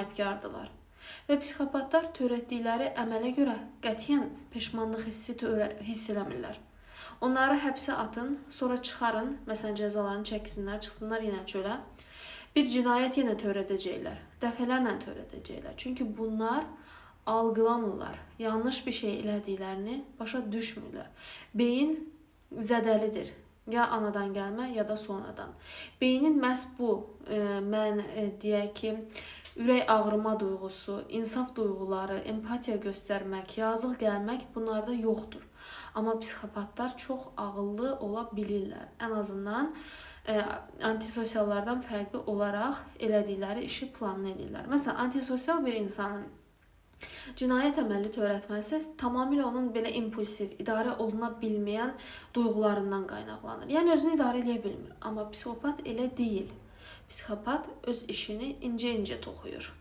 Cinayətkardılar. Və psixopatlar törətdikləri əmələ görə qətiyyən peşmanlıq hissi hiss eləmirlər. Onları həbsə atın, sonra çıxarın, məsələn cəzalarını çəksinlər, çıxsınlar yenə çölə. Bir cinayət yenə törədəcəklər. Dəfələrlə törədəcəklər. Çünki bunlar algılamırlar. Yanlış bir şey elədiklərini başa düşmürlər. Beyin zədəlidir. Ya anadan gəlmə, ya da sonradan. Beynin məhz bu mən deyək ki, ürək ağrıma duyğusu, insaf duyğuları, empatiya göstərmək, yazıq gəlmək bunlarda yoxdur. Amma psixopatlar çox ağıllı ola bilirlər. Ən azından antisosiallardan fərqli olaraq elədikləri işi planlı edirlər. Məsələn, antisosial bir insanın cinayət əməli törətməsi tamamilə onun belə impulsiv, idarə oluna bilməyən duyğularından qaynaqlanır. Yəni özünü idarə eləyə bilmir. Amma psixopat elə deyil. Psixopat öz işini incə-incə toxuyur.